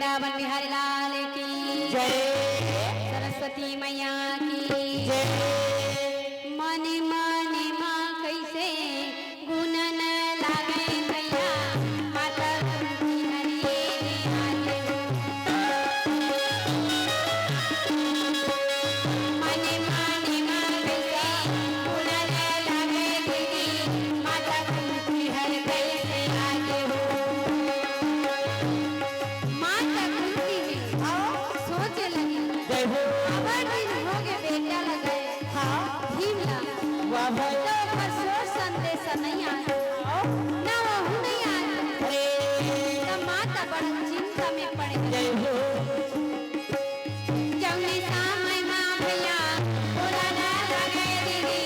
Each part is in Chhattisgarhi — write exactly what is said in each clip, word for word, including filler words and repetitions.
वृंदावन बिहारी लाल की जय। सरस्वती मैया की जय। मन मन मा कैसे गुणन लागे भैया, माता कुंती हरे ने आते हो। मन मन मा कैसे गुणन लागे दीदी, माता कुंती हर कैसे आते हो। माता कुंती में आओ। सोचे लगी, जय हो। अब्बड़ दिन होगे बेटा ल गए हाँ। भीम ला। वाह भाई। त ओकर सोर संदेश नइ आए, आओ। ना वहू नइ आए। अरे। त माता बड़ चिंता में पड़े। जय हो। जउने समय मा भैया बोला ना लगे दीदी,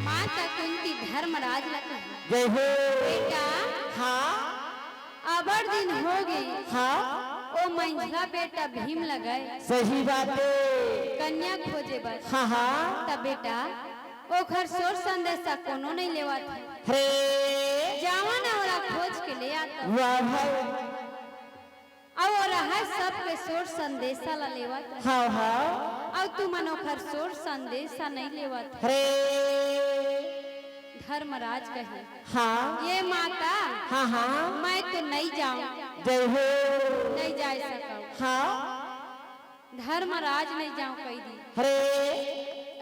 माता कुंती धर्मराज ला कहे, जय हो। बेटा, हाँ। अब्बड़ दिन होगे। हाँ। ओ मंझला बेटा भीम ल गए। सही बात है। कन्या खोजे बर। हाँ, हाँ। त बेटा, ओखर सोर संदेशा कोनो नइ लेवत हे। अरे। जावा ना ओला खोज के ले आता। वाह भाई। अउ ओला हर सबके सोर संदेशा ला लेवत हे। हाँ, हाँ। अउ तुमन ओखर सोर संदेशा नइ लेवत हे। अरे। धर्मराज कहे, हाँ। ये माता, हाँ, हाँ। मैं तो नइ जाऊं। जय हो। नइ जाय सकंव। हाँ। धर्मराज नइ जाऊं कहि दी। अरे।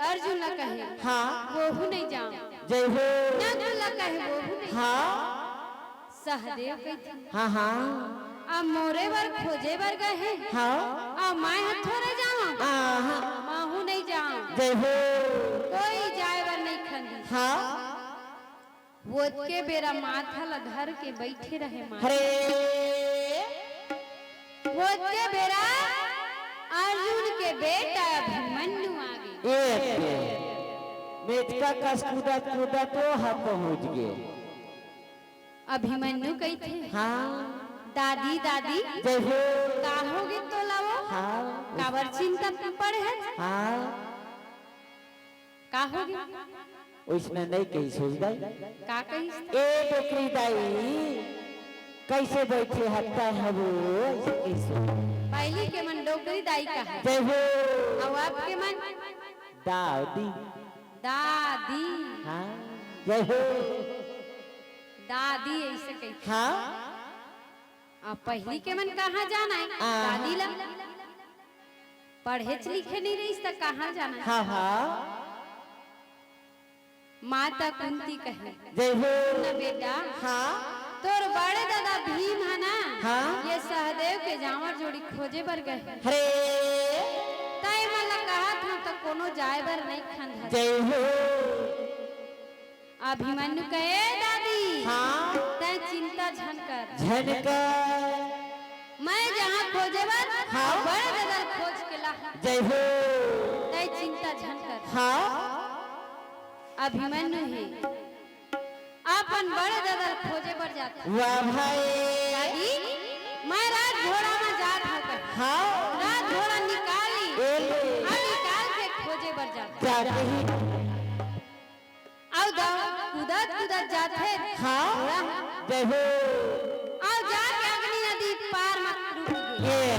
अर्जुन ला कहे, हाँ। वहू नइ जाऊं। जय हो। नकुल ला कहे, वहू नइ। हाँ। सहदेव कहिथे, हाँ, हाँ। अब मोरे बर खोजे बर गए हे। हाँ। अब मैं ह थोरे जावं। हाँ, हाँ। महू नइ जावं। जय हो। कोई जाय बर नइ खंदी। हाँ। वोतके बेरा माथा ल धर के बइठे रहे माता। अरे। वोतके बेरा अर्जुन के बेटा अभिमन्यु आ गे। ए, मेचका कस कूदत कूदत वो ह पहुंच गे। अभिमन्यु कहिथे, हाँ। दादी, दादी, जय हो। का होगे तोला वो? हाँ। काबर चिंता पड़े हे? हाँ। का होगे? ओइसने नइ कहिस होही दाई। का कहिस? ए डोकरी दाई, कइसे बइठे हस तैं हबो, अइसे कहिस होही। पहिली के मन डोकरी दाई कहा। जय हो। अउ अब के मन? दादी। दादी। हाँ, जय हो। दादी अइसे कहिथे। हाँ। अब पहिली के मन कहाँ जाना हे? हाँ। दादी ला। पढ़ेच लिखे नइ रहिस त कहाँ जाना हे? हाँ, हाँ। माता कुंती कहे, जय हो। सुन ना बेटा, हाँ। तोर बड़े दादा भीम हे ना, हाँ। ये सहदेव के जांवर जोड़ी खोजे बर गए। अरे। तैं मन ला कहत हंव त कोनो जाय बर नइ खंदत। जय हो। अभिमन्यु कहे, "ए दादी, हाँ। तैं चिंता झन कर। झन कर। मैं जाहूं खोजे बर, हाँ। बड़े दादा ल खोज के लाहूं। जय हो। तैं चिंता झन कर।" हाँ। अभिमन्यु हे, अपन बड़े दादा ल खोजे बर जाथे। वाह भाई। दादी, मैं रथ घोड़ा म जात हंव कहे। हाँ। रथ घोड़ा निकाल ली। ए ले। अउ निकाल के खोजे बर जाथे। जाथे ही। अउ द-, कूदत कूदत जाथे। हाँ। घोड़ा ह। जय हो। अउ जाके अग्नि नदी पार म रुक गे। ये।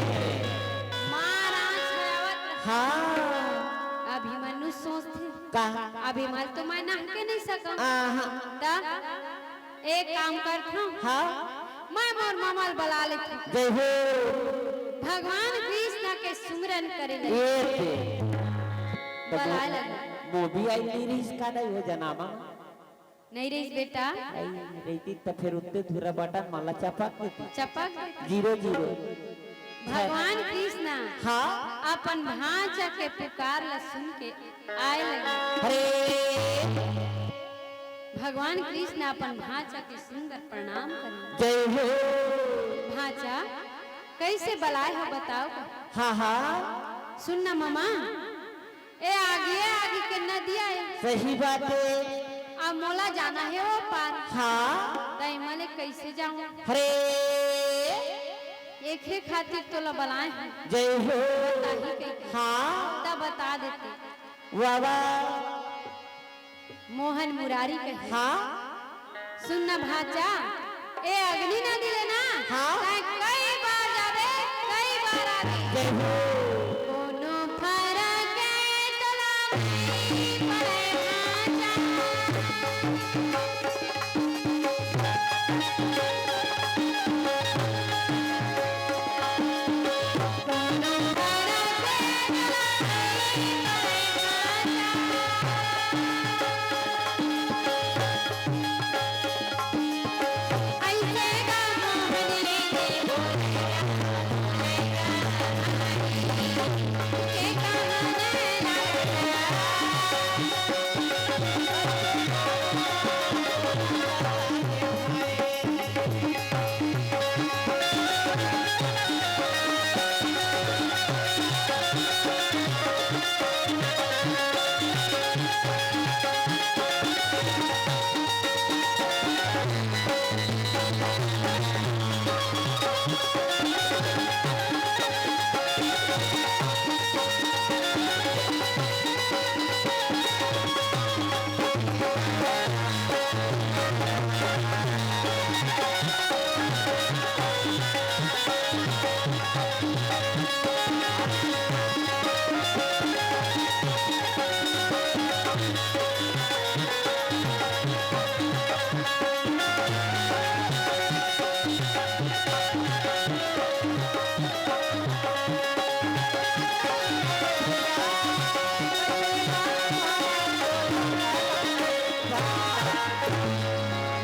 मार आंच ह आवत रहे। हाँ। अभिमन्यु सोचथे, का? अभी मल तो मैं नहा के नइ सकंव। आहा। त एक काम करथंव। हाँ। मैं मोर ममा ल बला लेथंव। जय हो। भगवान कृष्ण के सुमिरन करे ल। ये दे। त बलाए मो-, लगे। मोबिल नइ रहिस का दाई वो जमाना म? नहीं रहिस बेटा। नहीं रहितिस त फेर उत्ते धुरा बटन मन ला चपक देतिस। चपक देतिस। Zero zero. भगवान कृष्ण हाँ। अपन भांचा के पुकार ला सुन के आए लगे। अरे। भगवान कृष्ण अपन भांचा के सुंदर प्रणाम करे। जय हो। भांचा, कइसे बलाए हो बताओ? हाँ हाँ। सुन ना ममा, ए आगी, ए आगी के नदिया ए। सही बात हे। अब मोला जाना हे ओ पार। हाँ। त एमा ले कइसे जाऊं? अरे। एखे खातिर तोला बलाए हंव। जय हो। बताही कइके। हाँ। त बता देते। वाह वाह। मोहन मुरारी कहे। हाँ। सुन न भांचा, ए अगनी नदी ले ना, हाँ। तैं कई बार जाबे, कई बार आबे। जय हो। कोनो फरक तोला नइ पड़े भांचा।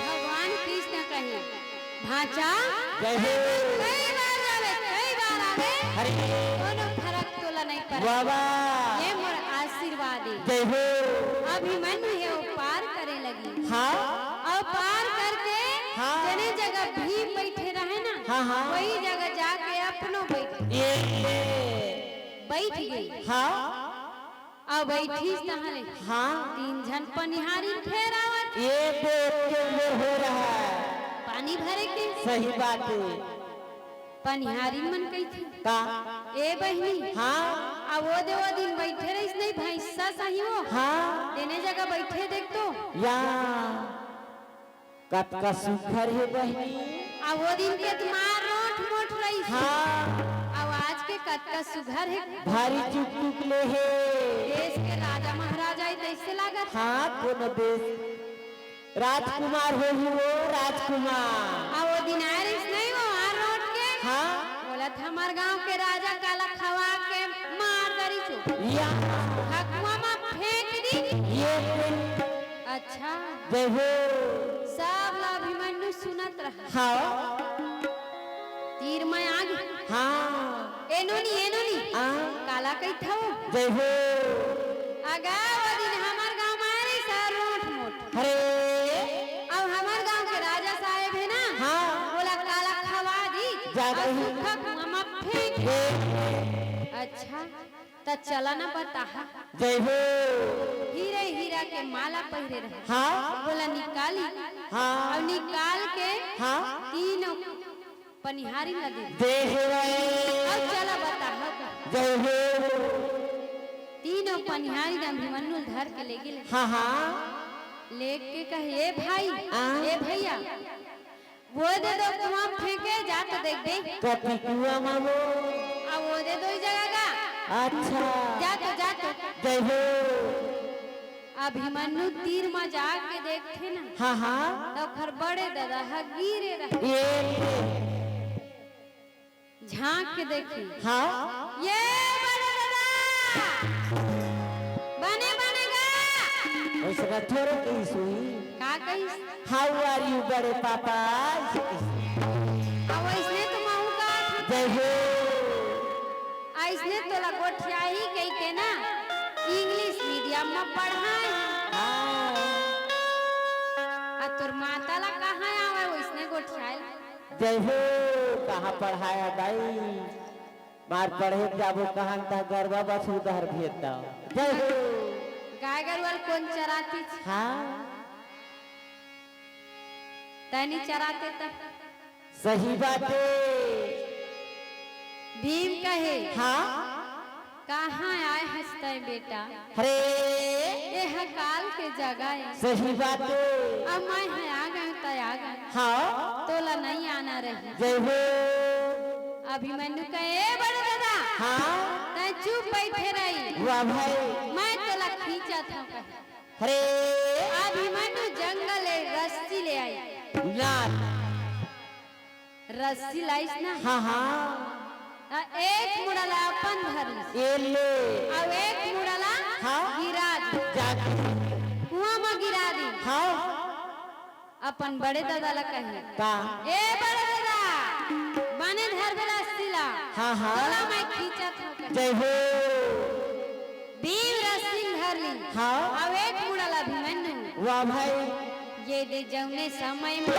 भगवान कृष्ण कहे, भांचा, जय हो। कई बार जावे, कई बार आवे, अरे। कोनो फरक तोला नहीं पड़े। वाह, वाह। ये मोर आशीर्वाद हे। जय हो। अभिमन्यु हे, ओ पार करे लगिस। हाँ। अउ पार करके हाँ। जेने जगह भीम बइठे रहे ना, हाँ, हाँ। वही जगह जाके अपनो बइठ ये। बइठ गे। हाँ। अउ बइठिस तहाँ ले हाँ। तीन झन पनिहारी फेर आवत। ये देख के मोर हो रहा है। पानी भरे के। सही बात हे। पनिहारी मन कहिथे। का? ए बहिनी। हाँ। अउ ओ दे ओ दिन बइठे रहिस नहीं भैंसा सही वो। हाँ। तेने जगह बइठे देख तो। या। कतका सुघर हे बहिनी। आ वो दिन के तुम्हार रोंठ मोठ रहिस। हाँ। अउ आज के कतका सुघर हे। भारी चुक चुक ले हे। देश के राजा महाराजा हे तइसे लागत। हाँ, कोनो देश राजकुमार होही वो, राजकुमार। आ वो दिन आए रहिस नहीं वो, आ रोंठ के। हाँ। बोलत हमर गांव के राजा काला खवा के मार दरी चो। या। हकुआ मा फेंक दी। ये फेंक। अच्छा। जय हो। सब ला अभिमन्यु सुनत रहा। हाँ। तीर में आग। हाँ। ए नोनी, ए नोनी। हाँ। काला कहिथव? जय हो। अगा, वो दिन हमर गांव में आए रहिस रोंठ मोठ। अरे। अब हमर गांव के राजा साहेब हे ना, हाँ। ओला काला खवा दी, जा अउ कही। सूखा कुआं में फेंक। ए। अच्छा। त चला ना बताहा। जय हो। हीरे हीरा के माला पहिरे रहे। हाँ। ओला निकाली। हाँ। अउ निकाल के हाँ। तीनों पनिहारी ला दे। दे हे भाई। अउ चला बताहा। जय हो। तीनों पनिहारी ला अभिमन्यु धर के ले गेले। हाँ, हाँ। लेके कहे, "ए भाई, हाँ। ए भैया, वो दे दो कुआं फेंके, जा तो देख दे।" कति कुआं मा वो? आ वो दे दो ही जगह का। अच्छा। जा तो, जा तो। जय हो। अभिमन्यु तीर मा जाके देखथे ना। हाँ, हाँ। तो ओखर बड़े ददा ह गिरे रहे। ये झांक के देखे। हाँ। ये बड़े ददा, बने बने गा। वैसे का थोड़े कहिस हुई। का कहिस? How are you, बड़े पापा? ऐसे कहिस। अब वैसने तो महू का जय हो। अइसने तोला गोठियाही कहिके ना English medium म पढ़ाए। हाँ। आ तोर माता ला कहाँ आवय वइसने गोठियाए ला? जय हो, कहाँ पढ़ाया दाई? मार पढ़े जाबो कहन त गरवा बस उधार भेज दव। जय हो। गाय गरुवा ल कोन चरातिस? हाँ। तैं नी चराते त। सही बात हे। भीम कहे, हाँ। कहाँ आए हस तैं बेटा? अरे। एह काल के जगह ए। सही बात हे। अब मैं ह आ गए त आ गए। हाँ। तोला नहीं आना रही। जय हो। अभिमन्यु कहे, ए बड़े दादा। हाँ। तैं चुप बैठे रही। वाह भाई। मैं तोला खींचत हँव कहे। अरे। अभिमन्यु जंगल ले रस्सी ले आइस। ना। रस्सी लाइस ना। हाँ, हाँ। त एक मुड़ा ला अपन धरिस। ए ले। अउ एक मुड़ा ला हाँ। गिरा दिस। जाके। कुआं म गिरा दिस। हाँ। अपन बड़े दादा ला कहे। का? ए बड़े दादा, बने धरबे रस्सी ला। हाँ, हाँ। तोला मैं खींचत हँव कहे। जय हो। भीम रस्सी ल धर लिस। हाँ। अउ एक मुड़ा ला अभिमन्यु। वाह भाई। ये दे जउने समय मा।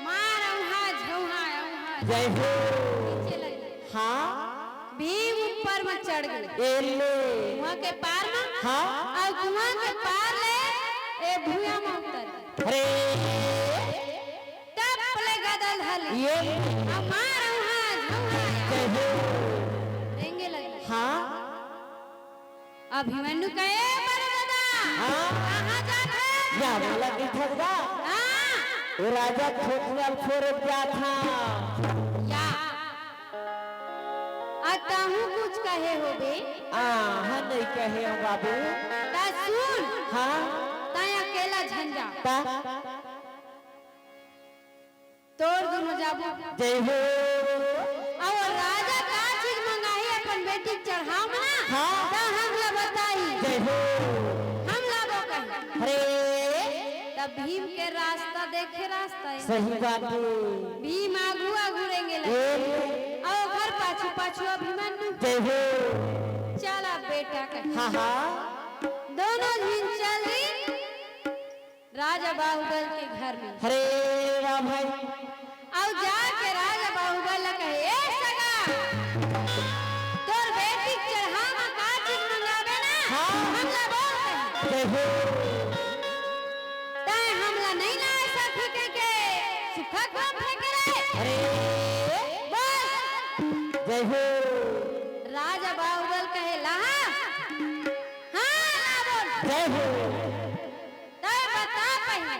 मार औहा, झौहा, औहा, जय हो। नीचे लगे। हाँ। भीम ऊपर म चढ़ गे। ए ले। कुआं के पार म। हाँ। अउ कुआं के पार ले ए भुइयां म उतर गे। अरे। टप ले गदा ल धर ले। ए ले। अउ मार औहा, झौहा। जय हो। रेंगे लगे। हाँ। अभिमन्यु कहे, "ए बड़े दादा, हाँ? कहाँ जात हस?" या बोला कि ठगदा। हाँ। वो राजा खोखनल फोरे जात हँव। या। आ तहूँ कुछ कहे होबे? आ, हाँ, नहीं कहे हँव बाबू। त सुन। हाँ। तैं अकेला झन जा। त? तोर दुनों जाबो। जय हो। अउ राजा का चीज मंगाही अपन बेटी के चढ़ाव म ना? हाँ। त हमला बताही। जय हो। हम लाबो कही। अरे। त भीम के रास्ता देखे रास्ता हे। सही बात हे। भीम आगू आगू रेंगे लगे। ए। अउ ओकर पाछू पाछू अभिमन्यु। जय हो। चला बेटा कही। हाँ, हाँ। दुनों झिन चल दी। राजा बाहुबल के घर में। अरे वाह भाई। अउ जाके राजा बाहुबल ला कहे, "ए सगा, तोर बेटी के चढ़ाव म का चीज मंगाबे ना, हाँ। हमला बोल कहे।" जय हो। तैं हमला नहीं लाय सकही कहिके सुखा कुआं फेंके रहे। अरे। बोल। जय हो। राजा बाहुबल कहे, "लाहा?" हाँ, लाबो। जय हो। तैं बता पहिले।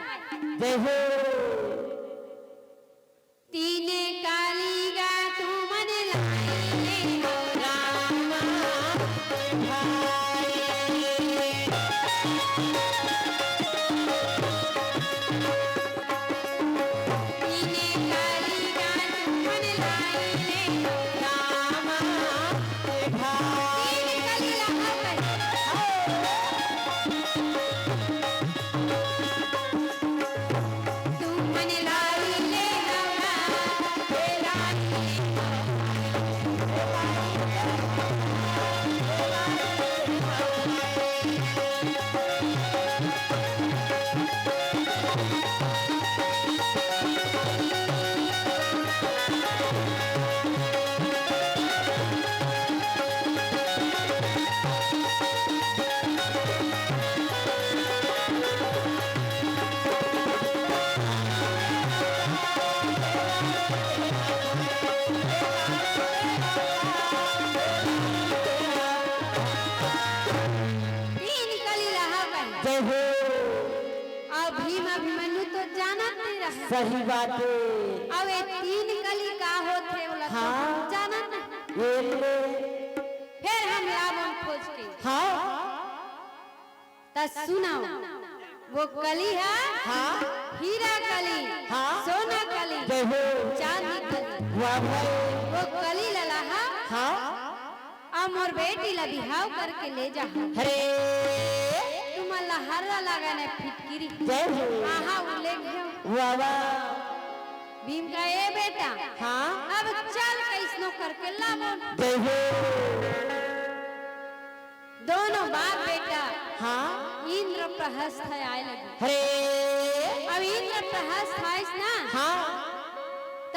जय हो। तीने काली गा तुमन लाई ले हो रामा भाई। तीने काली गा तुमन लाई ले हो रामा भाई। तीन काली लाहा भाई। सही बात हे। अब ये तीन कली का होथे, ओला तो हाँ। हम जानत नहीं। ये ले। फिर हम लावन खोज के। हाँ। त सुनव, वो कली ह हाँ। हीरा कली, हाँ। सोना कली, जय हो। चांदी कली। वाह भाई। वो कली लला ह हाँ। अउ मोर बेटी ला बिहाव करके ले जा। हरे। तुमन ला हर्रा लगा ने फिटकिरी। जय हो। आहा, वो ले घेव। वाह, वाह। भीम का, "ए बेटा, हाँ। अब चल, कइसनो करके लाबो।" जय हो। दोनों बाप बेटा हाँ। इंद्रप्रहस्थ आए लगे। हरे। अब इंद्रप्रहस्थ आइस ना, हाँ।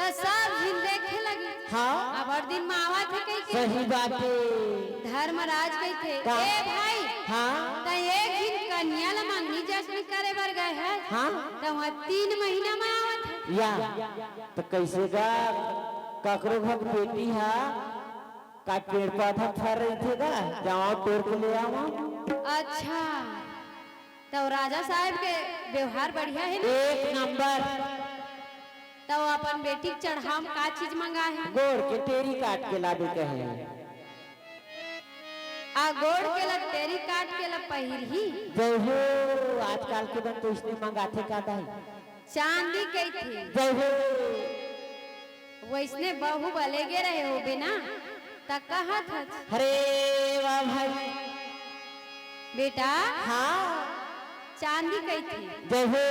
त सब झिन देखे लगे। हाँ। अब अउ दिन म आवत हे कहिके। सही बात हे। धर्मराज कहिथे, का? "ए भाई, हाँ। त एक झिन कन्या ल मंगनी जचनी करे बर गए हे, हाँ। त वहाँ तीन महीना म आवत हे।" या, त कइसे गा, ककरो घर बेटी हा का पेड़ पौधा फर रहिथे गा, जावा तोड़ के ले आवा। अच्छा, त राजा साहब के व्यवहार बढ़िया हे ना? एक नंबर। त अपन बेटी के चढ़ाव म का चीज मंगा हे? गोड़ के टेरी काट के लाबे कहे। आ गोड़ के ला टेरी काट के ला पहिरही। जय हो, आजकल के मन तो इसने मंगाथे का दाई। चांदी कहिथे। जय हो। वइसने बहू बले गे रहे होबे ना, त कहत हस। हरे वाह भाई। बेटा, हाँ। चांदी कहिथे। जय हो।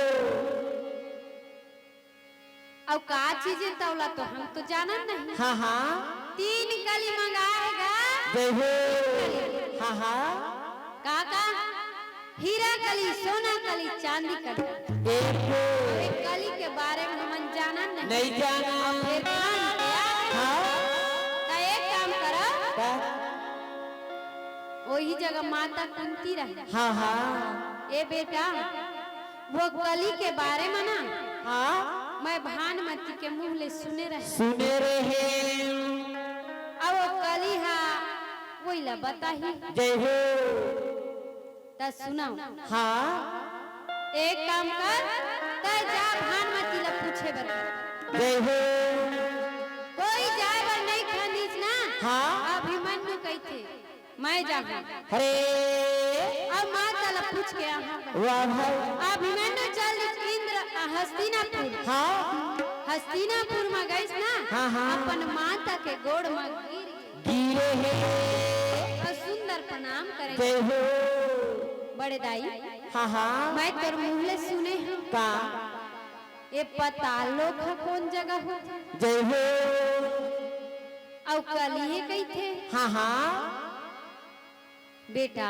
अउ का चीज हे तौला तो हम तो जानत नहीं। हाँ, हाँ। तीन कली मंगाए गा। जय हो। हाँ, हाँ। का का? हीरा कली, सोना कली, चांदी कली। एक। अरे कली के बारे म हमन जानन नहीं। नहीं जानन। अउ फिर खान के आ गए। हाँ। त एक काम करो। का? ओही जगह माता कुंती रहे। हाँ, हाँ। ए बेटा, वो कली के बारे म ना, हाँ। मैं भानुमति के मुंह ले सुने रहे। सुने रहे। अब वो कली हा, वही ला बताही। जय हो। त सुनव। हाँ। एक काम कर, तैं जा भानुमति ला पूछे बर। जय हो। कोई जाए बर नहीं खानिस ना। हाँ। अभिमन्यु कहिथे, मैं जाहूं। हरे। अब माता ला पूछ के आहा। वाह भाई। अभिमन्यु चल इंद्र हस्तिनापुर। हाँ। हस्तिनापुर म गइस ना। हाँ, हाँ। अपन माता के गोड़ म गिर गिरे हे। अउ सुंदर प्रणाम करे। जय हो। बड़े दाई। हाँ, हाँ। मैं तोर मुंह ले सुने हंव। का? ए पताल लोक ह कोन जगह होथे? जय हो। अउ कली हे कहिथे। हाँ, हाँ। बेटा।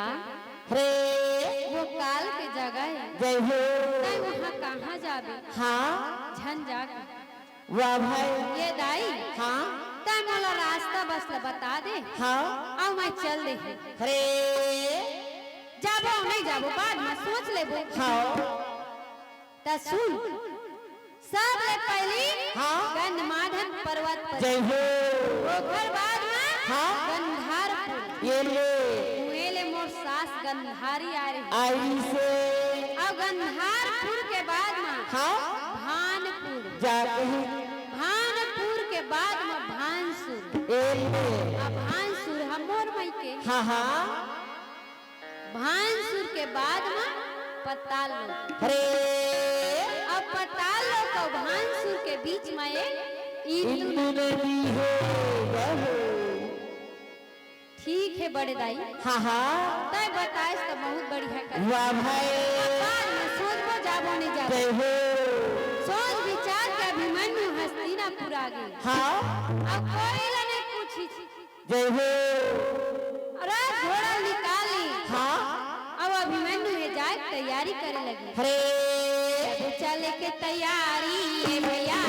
हरे। वो काल के जगह हे। जय हो। तैं वहाँ कहाँ जाबे? हाँ। झन जाके। वाह भाई। ए दाई। हाँ। तैं मोला रास्ता बस ला बता दे। हाँ। अउ मैं चल देहूं। हरे। जाबो नहीं जाबो बाद म सोच लेबो। हाँ। त सुन, सबले पहिली हाँ। गंधमादन पर्वत पर। जय हो। ओकर बाद म हाँ। गंधारपुर। ए ले। उहें ले मोर सास गंधारी आए रहिस। आइसे। अउ गंधारपुर के बाद म हाँ। भानपुर। जा कही। भानपुर के बाद म भानसुर। ए ले। अउ भानसुर ह मोर मइके। हाँ, हाँ। भानसुर के बाद म पताल लोक। हरे। अब पताल लोक अउ भानसुर के बीच म एक इंदु इंदु नदी हे। ठीक हे बड़े दाई। हाँ, हाँ। तैं बताइस त बहुत बढ़िया कर। वाह भाई। अब बाद म सोचबो जाबो नहीं जाबो। जय हो। सोच विचार के अभिमन्यु हस्तिनापुर आ गे। हाँ। अब कोई ला नहीं पूछिस। जय हो। रथ घोड़ा निकाली। हाँ। अब अभिमन्यु हे जाए तैयारी करे लगी। हरे। चले के तैयारी ए भैया।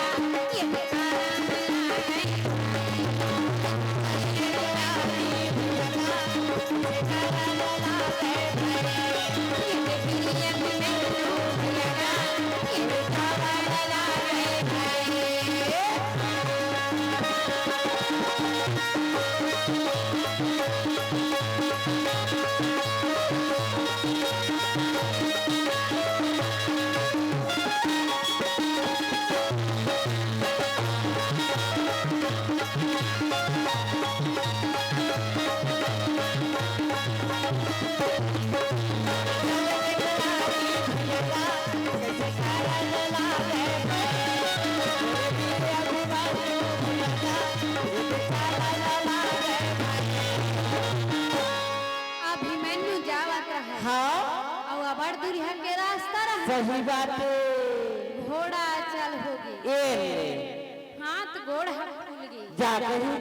सही बात हे। घोड़ा अचल होगे। ए ले। हाथ गोड़ ह फूल गे। जा कही।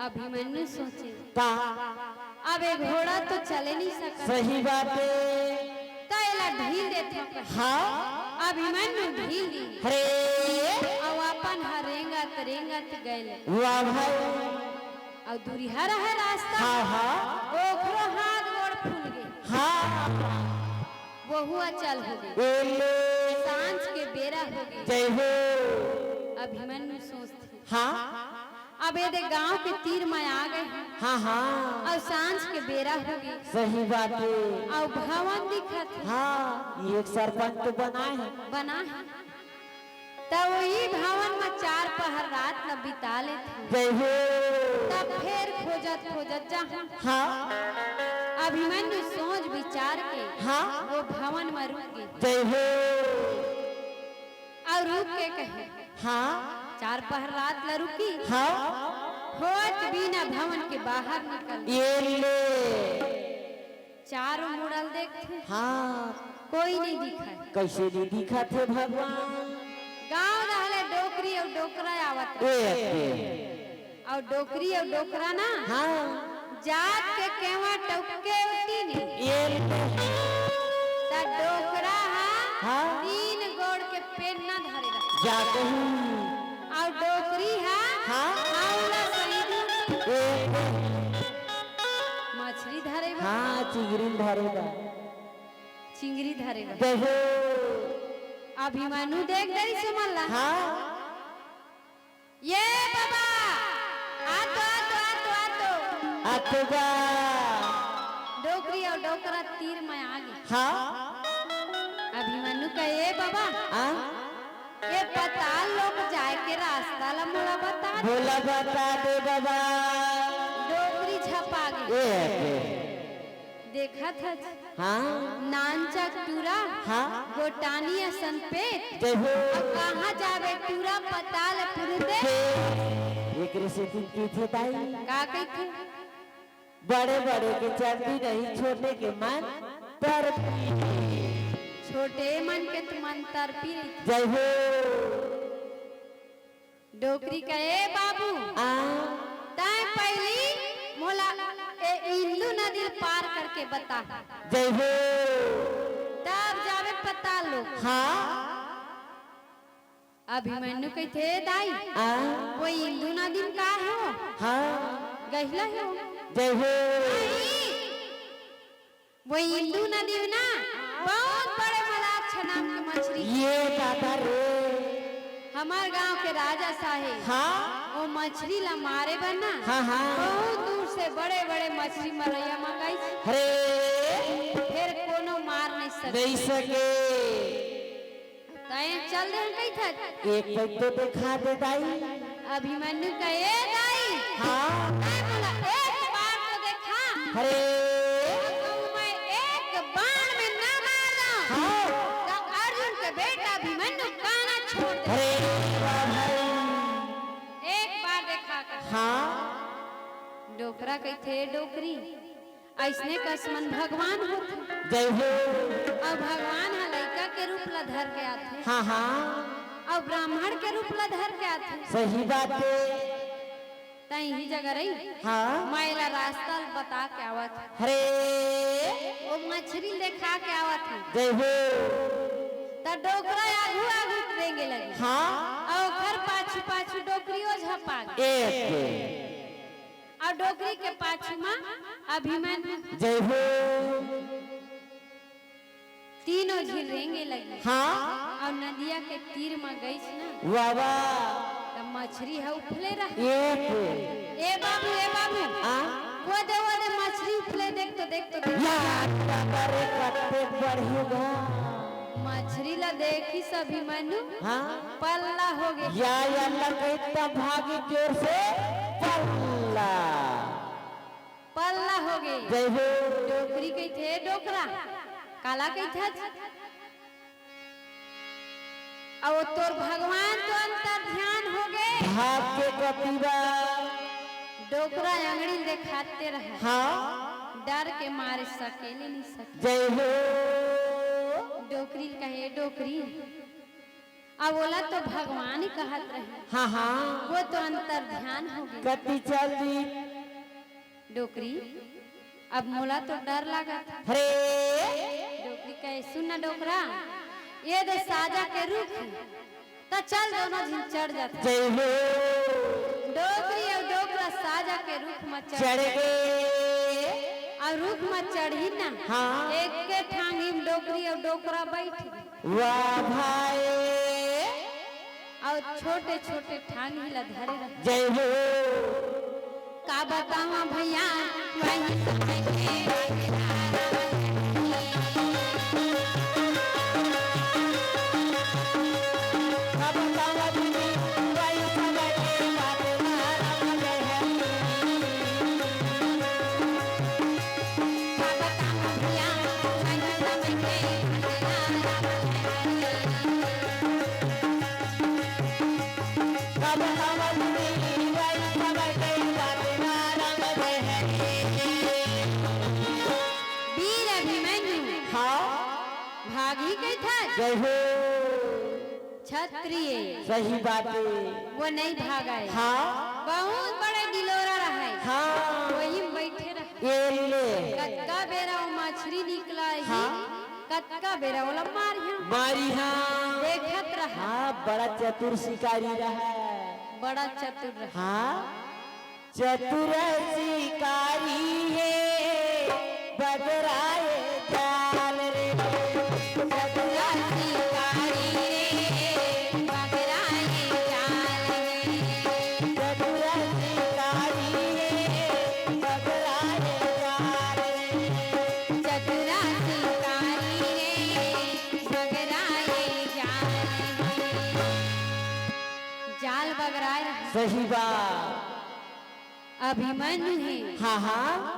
अभिमन्यु सोचे, का? अब ए घोड़ा तो चले नहीं सकत। सही बात हे। त एला ढील देथव कहे। हाँ। अभिमन्यु ढील दी। अरे। अउ अपन ह रेंगत रेंगत गए ले। वाह भाई। अउ दूरिहा रहे रास्ता। हाँ, हाँ। ओखरो हाथ गोड़ फूल गे। हाँ। वहू अचल होगे। ए ले। सांझ के बेरा होगे। जय हो। अभिमन्यु सोचथे। हाँ। अब एदे गांव के तीर म आ गए हन। हाँ, हाँ। अउ सांझ के बेरा होगे। सही बात हे। अउ भवन दिखत हे। हाँ, ये एक सरपंच तो बना हे। बना हे। त वही भवन म चार पहर रात ल बिता लेथे। जय हो। तब फेर खोजत खोजत जाहूं। हाँ। अभिमन्यु सोच विचार के हाँ। वो भवन म रुक गे। जय हो। अउ रुक के कहे, हाँ। चार पहर रात ल रुकी। हाँ। होत बिना भवन के बाहर निकल। ए ले। चारों मुड़ल देखथे। हाँ। कोई नहीं दिखय। कइसे नहीं दिखत हे भगवान? गांव डहले डोकरी अउ डोकरा आवत ए रहे। अउ डोकरी अउ डोकरा ना हाँ। जात के केवा टपके उठी नहीं। ए त डोकरा हा हाँ। तीन गोड़ के पेन्ना धरे रहे। जा कही। अउ डोकरी हा हाँ। हाउला सही ए मछरी धरे बा। हाँ, चिंगरी धरे बा। चिंगरी धरे बा। जय हो। अभिमन्यु देख डरिस मन ला। हाँ। ए बाबा, आतो, आतो, आतो, आतो। आतो बा। डोकरी अउ डोकरा तीर म आ गे। हाँ। अभिमन्यु कहे, ए बाबा, आ? ए पताल लोक जाए के रास्ता ला मोला बता दे। मोला बता दे बाबा। डोकरी झपा गे। ए, ए। देखत हस। हाँ। नानचक टूरा, हाँ। गोटानी असन पेट। जय हो। अब कहाँ जाबे टूरा पताल पुरते। एकरे सेती कहिथे दाई। का कहिथे? बड़े बड़े के चलती नहीं, छोटे के मन तरपी। छोटे मन के तो मन तरपी रहिथे। जय हो। डोकरी कहे, ए बाबू, आ? तैं पहिली मोला ए इंदू नदी ल पार करके बता। जय हो। तब जाबे पताल लोक। हाँ। अभिमन्यु कहिथे, दाई, आ? वो इंदू नदी म का हे वो? हाँ। गहिला हे वो। जय हो। नहीं। वो इंदू नदी म ना बहुत बड़े मलारछा नाम के मछरी। ए दादा रे। हमर गांव के राजा साहेब हाँ। वो मछरी ला मारे बर ना हाँ, हाँ। बहुत दूर से बड़े-बड़े मछरी मरइया मंगाइस। अरे। फेर कोनो मार नहीं सके। नहीं सके। तैं चल दे हम कहिथन। एक पग तो देखा दे दाई। अभिमन्यु कहे, ए दाई, हाँ। तैं मोला एक बार तो देखा। अरे। अगर मैं एक बाण में ना मार दूं, हाँ। तो अर्जुन के बेटा अभिमन्यु काना छोड़ दे। अरे वाह भाई। एक बार देखा कर। हाँ। डोकरा कहिथे, डोकरी, अइसने कस मन भगवान होथे। जय हो। अउ भगवान ह लइका के रूप ला धर के आथे। हाँ, हाँ। अउ ब्राह्मण के रूप ला धर के आथे। सही बात हे। त इही जगह रही। हाँ। मैं एला रास्ता ल बता के आवत हूँ। अरे। वो मछरी देखा के आवत हूँ। जय हो। त डोकरा आगू आगू रेंगे लगे। हाँ। अउ ओखर पाछू पाछू डोकरी ओ झपा गे। एक। अउ डोकरी के पाछू म अभिमन्यु। जय हो। तीनों झिन रेंगे लगी। हाँ। अउ नदिया के तीर म गईस ना। वाह, वाह। त मछरी ह उफले रहा। एक। ए बाबू, ए बाबू। आ? वो दे, वो दे, मछरी उफले, देख तो, देख तो, देख। या, बाबा रे, कते बढ़िया बा। मछरी ला देखिस अभिमन्यु। हाँ। पल्ला हो गे। या, या, अल्लाह कही तब भागी जोर से पल्ला। पल्ला हो गे। जय हो। डोकरी कहिथे, डोकरा। काला कहिथे? अउ तोर भगवान तो अंतर ध्यान हो गे। भाग के कतिबा। डोकरा अंगड़ी देखाते रहे। हाँ। डर के मारे सकेले नहीं सके। जय हो। डोकरी ल कहे, "डोकरी।" अब ओला तो भगवान ही कहत रहे। हाँ, हाँ। वो तो अंतर ध्यान हो गई। कति चल दी। डोकरी, अब मोला तो डर लागत। अरे। डोकरी कहे, "सुन ना डोकरा, ये दे साजा के रुख, त चल दोनों झिन चढ़ जात।" जय हो। डोकरी अउ डोकरा साजा के रुख म चढ़ चढ़ गे। अउ रुख म चढ़ी ना। हाँ। एक के ठांगी म डोकरी अउ डोकरा बैठ गे। वाह भाई। अउ छोटे-छोटे ठांगी ला धरे रहे। जय हो। का बतावा भैया, वही समय के बात। का बतावा दीदी, वही समय के बात। वीर अभिमन्यु। हाँ। भागी कहिथस। जय हो। क्षत्रिय। सही बात है। वो नहीं भागा है। हाँ। बहुत बड़े डिलोरा रहा है। हाँ। वही में बैठे रहा। ये ले। कतका बेरा वो मछरी निकला है। हाँ। कतका बेरा ओला मारिहा। मारिहा। देखत रहा। हाँ, बड़ा चतुर शिकारी रहा। बड़ा चतुर रहा। हाँ। चतुर शिकारी हे बगराए जाल रे। चतुर शिकारी रे बगराए जाल रे। चतुर शिकारी हे बगराए जाल रे। चतुर शिकारी रे बगराए जाल रे। जाल बगराए रहा। सही बात। अभिमन्यु हे। हाँ, हाँ।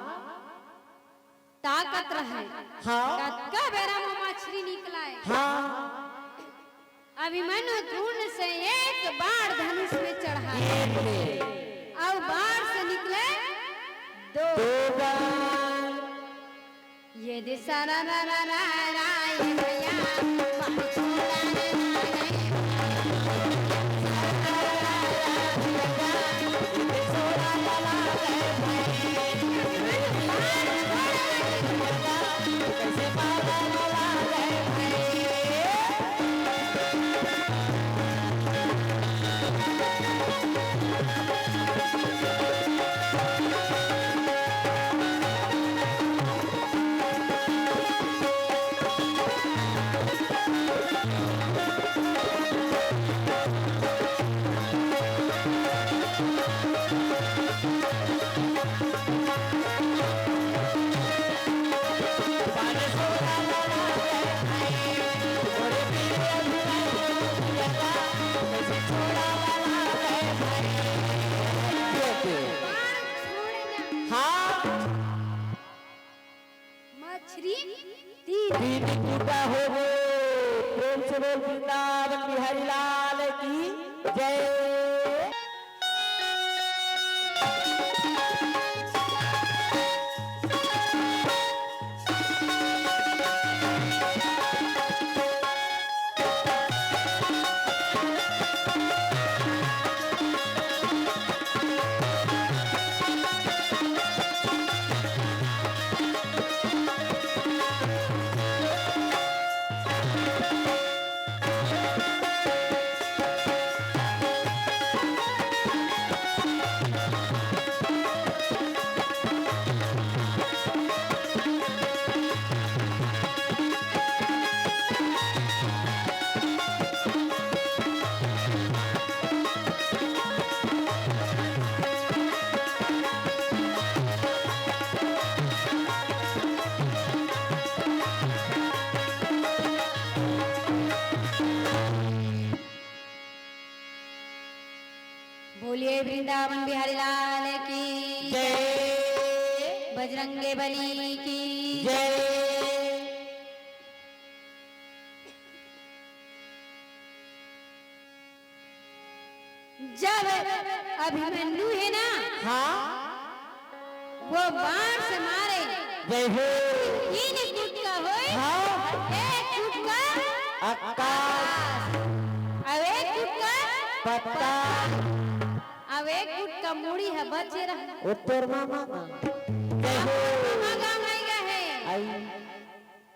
ताकत रहे। हाँ। कतका बेरा म मछरी निकलाय। हाँ। अभिमन्यु धुन से एक बाण धनुष में चढ़ाय। एक ले। अउ बाण से निकले दो। दो बाण। ये दे सारा रा रा रा रा, ये भैया, बाण छोड़ा रे ना रे। हाँ। मछरी तीन। तीन टूटा हो गए। प्रेम से बोल वृंदावन बिहारी लाल की जय। बोलिए वृंदावन बिहारी लाल की जय। बजरंगे बली की जय। जब अभिमन्यु हे ना, हाँ। वो बाण से मारे, जय हो। तीन कुटका होय, हाँ। एक कुटका आकाश। अउ एक गुट का पत्ता। अउ एक गुट का मुड़ी ह बचे रहा। ओ तोर मामा का। जय हो। मामा गाँव नहीं गए हैं। आई।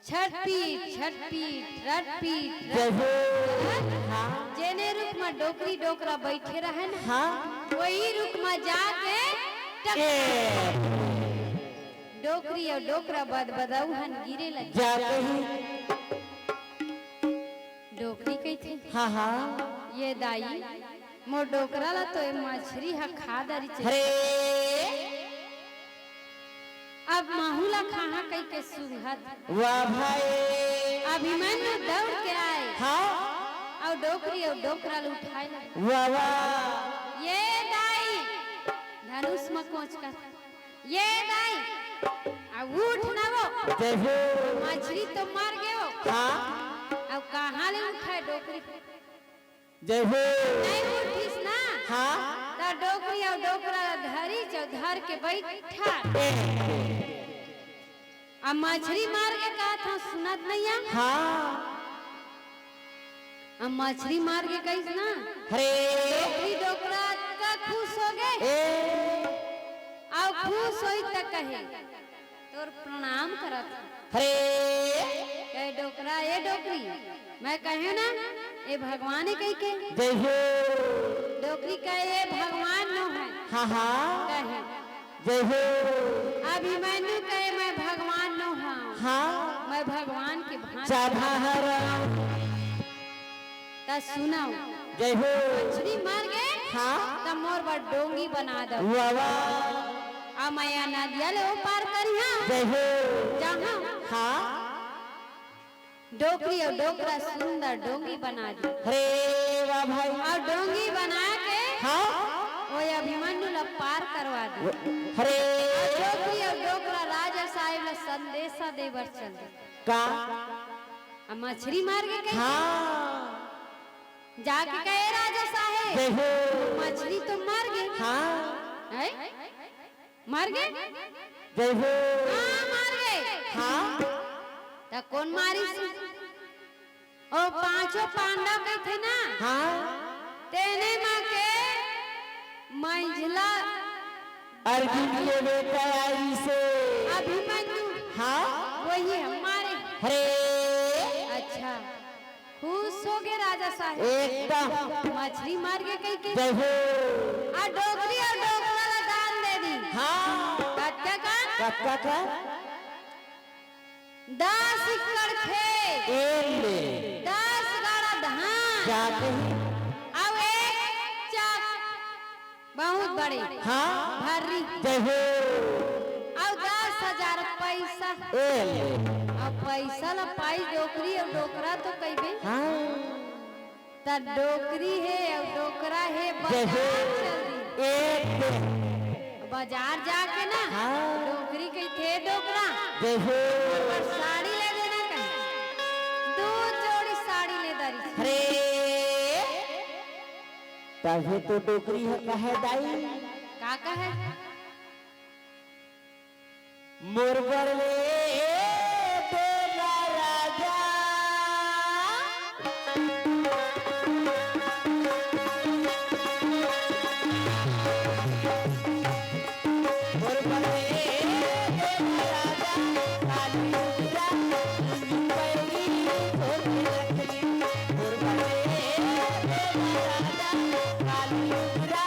छटपीट, छटपीट, रटपीट, जय हो। रटपीट। हाँ। जेने रुख म डोकरी डोकरा बइठे रहय ना, हाँ। वही रुख म जाके टक-, ए। डोकरी अउ डोकरा बदबदऊ हन गिरे लगे। जाके ही। डोकरी कहिथे, हाँ, हाँ। ये दाई, मोर डोकरा ला तो ये मछरी ह खा डरिस। हरे। अब महू ला खाहा कहिके सूंघत। वाह भाई। अभिमन्यु दउड़ के आय। हाँ। अउ डोकरी अउ डोकरा ल उठाय लगे। वाह, वाह। ये दाई, धनुष म कोंच कर। ये दाई, अब उठ ना वो। जय हो। मछरी तो मर गे वो। हाँ। अब कहाँ ले उठाय डोकरी? जय हो। नहीं उठिस ना। हाँ। त डोकरी अउ डोकरा धरिस अउ धर के बइठा। ए। अब मछरी मर गे कहत हँव, सुनत नइ आ। हाँ। अब मछरी मर गे कहिस ना। हरे। डोकरी डोकरा अतका खुश होगे। ए। अउ खुश होइस त कहे, तोर प्रणाम करत हँव। हरे। ए डोकरा, ए डोकरी, मैं कहेंव ना, ए भगवान ए कहिके। जय हो। डोकरी कहे, ए भगवान नो हँय। हाँ, हाँ। कहे। जय हो। अभिमन्यु कहे, मैं भगवान नो हँव। हाँ। मैं भगवान के भांति। चाभा हरँव। त सुनव। जय हो। मछरी मर गे, हाँ। त मोर बर डोंगी बना दव। वाह, वाह। अब मैं ए नदिया ले ओ पार करिहँव। जय हो। जाहँव। हाँ। डोकरी अउ डोकरा सुंदर डोंगी बना दे। हरे वाह भाई। अउ डोंगी बना के हाँ। ओ अभिमन्यु ला पार करवा दे। हरे। अउ डोकरी अउ डोकरा राजा साहेब ला संदेशा दे बर चल दे। का? अब मछरी मर गे कहिके। हाँ। जाके कहे, "राजा साहेब, जय हो। मछरी तो मर गे।" हाँ। हैं? मर गे? जय हो। हाँ, मर गे। हाँ। त कोन मारिस? ओ पांचों पांडव कहिथे ना। हाँ। तेने म के मंझला अर्जुन के बेटा आइसे। अभिमन्यु। हाँ। वही ह मारे। हरे। अच्छा। खुश होगे राजा साहेब। एकदम। मछरी मर गे कहिके। जय हो। अउ डोकरी अउ डोकरा ला दान दे दिस। हाँ। कतका का? कतका का? दस एकड़ खेत। ए ले। दस गाड़ा धान। जाके ही। अउ एक चक बहुत बड़े। हाँ। भर्री। जय हो। अउ दस हजार पैसा। ए ले। अउ पैसा ला पाइस डोकरी अउ डोकरा तो कहिबे। हाँ। त डोकरी हे अउ डोकरा हे, जय हो। बाजार चल दी। एक दिन। बाजार जाके ना, हाँ। डोकरी कहिथे, "डोकरा, जय हो। मोर बर साड़ी ले देना कहे।" दू जोड़ी साड़ी ले डारिस। अरे। तभे तो डोकरी ह कहे दाई। का कहे? मोर बर ले देना राजा। मोर बर ले देना राजा, काली पूजा, पैरी धोती रखली। मोर बर ले देना राजा, काली पूजा,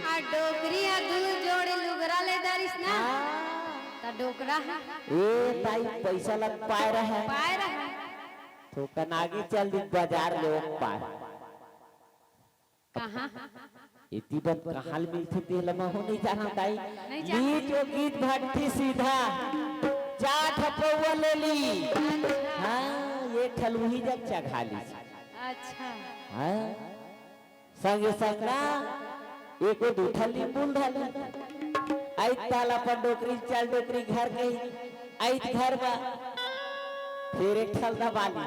आ डोकरी ह दू जोड़ी लुगरा ले डारिस ना, हाँ। त डोकरा ह ए ताई, पैसा लग पाए रहे। पाए रहे। थोकन आगे चल दी बाजार ले ओ पार। कहाँ? एती बन कहाँ ले मिलथे तेला महू नहीं जाना ताई। नहीं जाना। नीच ओ गीत भट्ठी सीधा चार ठपौआ ले ली। अच्छा। हाँ, ये ठलुही जग चघा ली। अच्छा। हाँ। संगे संग ना एको दू ठन नींबू ल धर ली। आइत ताल अपन डोकरी, चल डोकरी घर गई। आइत घर म फेर एक ठल दबा ली।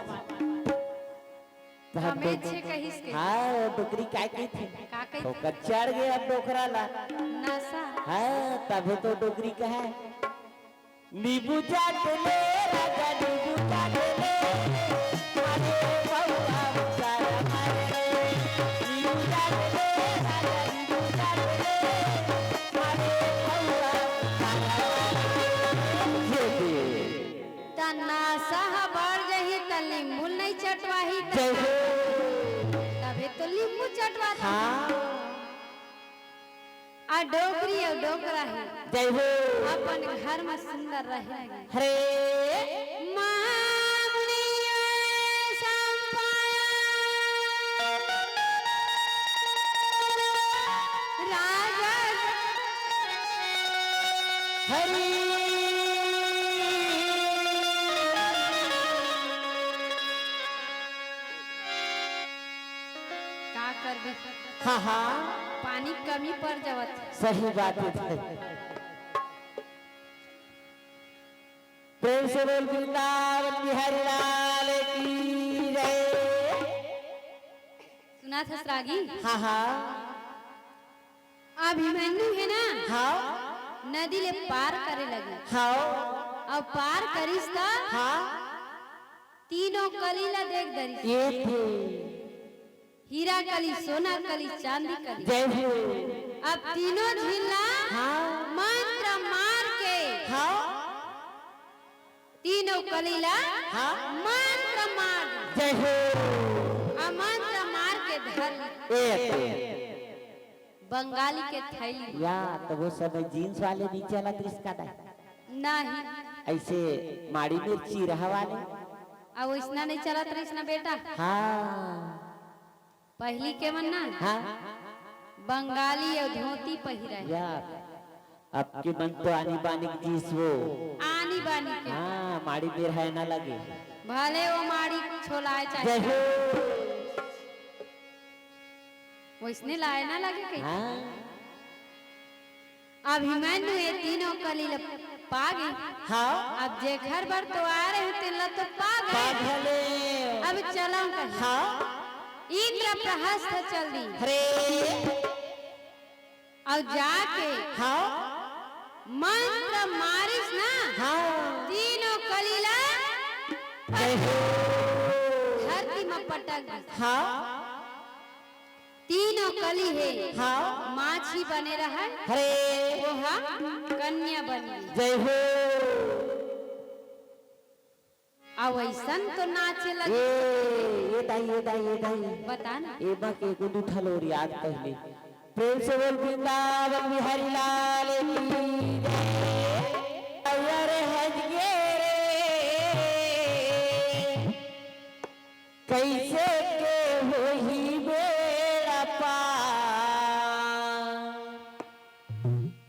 तब हमें डोकरी, छे कहिस के। हाँ, वो डोकरी काय कहिथे? का कहिथे? ओकर चढ़ गे अब डोकरा ला। नशा। हाँ, तभे तो डोकरी कहे। नींबू चाट ले राजा, नींबू चाट ले, मारे पौआ उतारा मारे रे। नींबू चाट ले राजा, नींबू चाट ले, मारे पौआ उतारा मारे रे। ये दे। त नशा ह बढ़ जही त नींबू नहीं चटवाही। जय हो। तभे तो नींबू चटवाथे। हाँ। आ डोकरी अउ डोकरा हे। जय हो। अपन घर म सुंदर रहे लगे। हरे। मामुनिया संपाया राजा हरी। का करबे? हाँ, हाँ। पानी कमी पड़ जावत। सही बात है। प्रेम से बोल वृंदावन बिहारी लाल की जय। सुनाथस रागी? हाँ, हाँ। अभिमन्यु हे ना? हाँ। नदी ले पार करे लगे। हाँ। अउ पार करिस त हाँ। तीनों कली ला देख डरिस। ये थे। हीरा कली, सोना कली, चांदी कली। जय हो। अब तीनों झिन ला हाँ। मंत्र मार के हाँ। तीनों कली ला हाँ। मंत्र मार दे। जय हो। आ मंत्र मार के धर ले। ए, ए। बंगाली के थैली। या, त वो समय जींस वाले नहीं चलत रिहिस का दाई? नहीं। ऐसे माड़ी मिर्ची रहा वाले? अब वैसना नहीं चलत रहिस ना बेटा। हाँ। पहिली के मन ना हाँ। बंगाली अउ धोती पहिरे। या, अब के मन तो आनी बानी के जींस वो। आनी बानी के। हाँ, माड़ी बेर है ना लगे। भले वो माड़ी छोलाए चाहे। जय हो। वैसने लाए ना लगे कहीं। हाँ। अभिमन्यु ये तीनों कली ल पा गे। हाँ। अब जेखर बर तो आ रहे हैं, तेन ल तो पा गे। पा घले। अब चलंव कहीं। हाँ। इंद्रप्रस्थ चल दी। हरे। अउ जाके हाँ। मंत्र मारिस ना। हाँ। तीनों कली ला जय हो। धरती म पटक दी। हाँ। तीनों कली हे। हाँ। माछी बने रहय। हरे। ओहा कन्या बन गे। जय हो। अउ अइसन तो नाचे लगे। ए, ए दाई, ए दाई, ए दाई। बता ना। ए बा के एगो दू ठन अउ याद पहले। प्रेम से बोल वृंदावन बिहारी लाल की जय। अरे हज गे रे। कइसे के होही बेड़ा पार।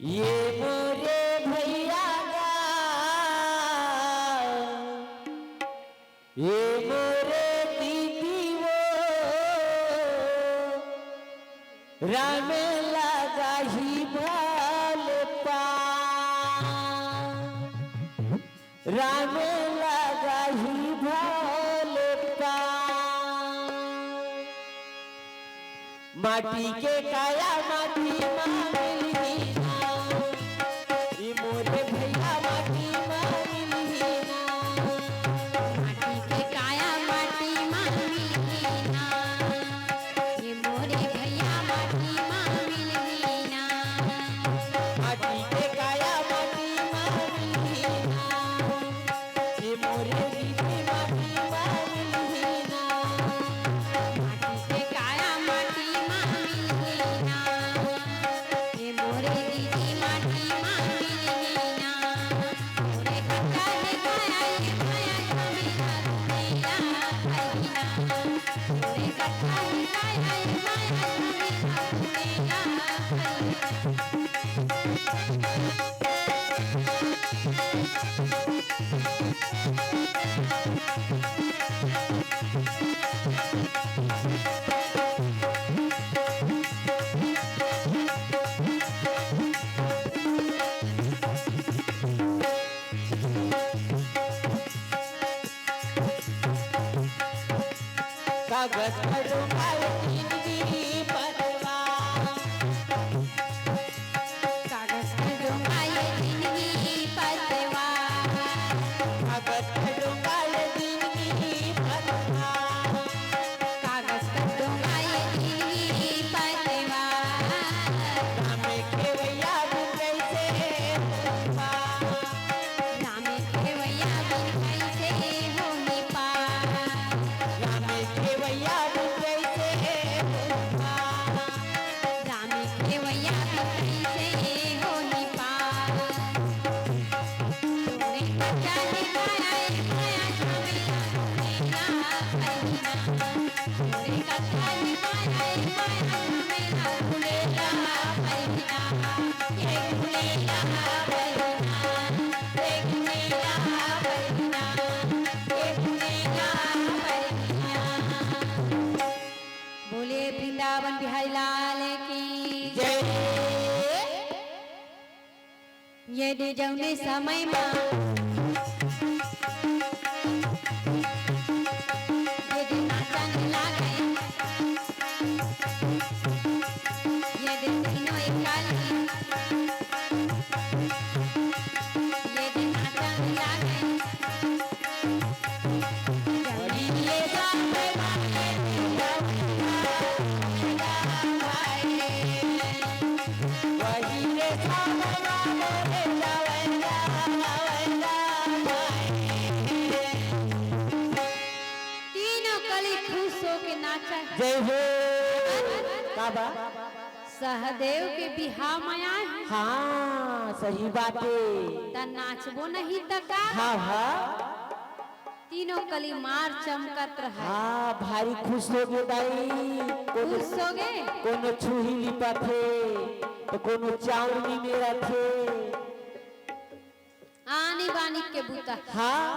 ये मोरे भैया गा, ये मोरे दीदी वो, राम लगा ही भले पार। राम लगा ही भले पार। माटी के काया माटी मा मिलही ना, ई मोरे भैया माटी मा मिलही ना। माटी के काया माटी मा मिलही ना, ई मोरे भैया माटी मा मिलही ना। माटी के काया माटी मा मिलही ना। ए मोरे दीदी माटी मा मिलही ना। माटी के काया माटी मा मिलही ना। ए मोरे दीदी माटी मा मिलही ना। मोरे कच्चा हे काया, ए माया स्वामी ना, तेरा भाई ना। मोरे कच्चा हे काया, ए माया स्वामी ना, तेरा भाई ना। कागज का डोंगा ये जिंदगी पतवा। कागज का डोंगा ये जिंदगी पतवा। दे जउने समय मा ये दिन नाचा नइ लागे, ये दिन तीनों एक काली, ये दिन नाचा नइ लागे। तीनों कली खुश होके नाचा। जय हो। का बा? सहदेव के बिहाव म आए हे। हाँ, सही बात हे। त नाचबो नहीं त का? हाँ, हाँ। तीनों कली मार चमकत रहय। हाँ, भारी खुश होगे दाई। कोनो खुश होगे? कोनो छुही लिपत हे, त कोनो चाउर निमेरत हे। आनी बानी के बूता। हाँ।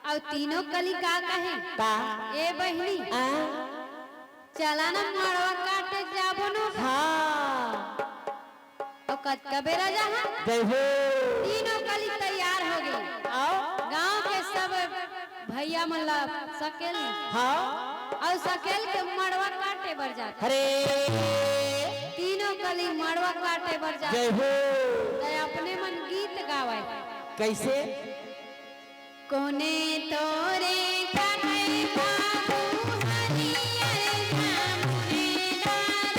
अउ तीनों कली का कहे? का? ए बहिनी, आ? चला ना मड़वा काटे जाबो न। हाँ। अउ कतका बेरा जाहा? जय हो। तीनों कली तैयार होगे। अउ? गांव के सब भइया मन ला सकेल। हाँ। अउ सकेल के मड़वा काटे बर जाथे। अरे। तीनों कली मड़वा काटे बर जाथे। जय हो। त अपने मन गीत गावय। कइसे? कोने तोरे काटे बाबू हरियर जामुने डार,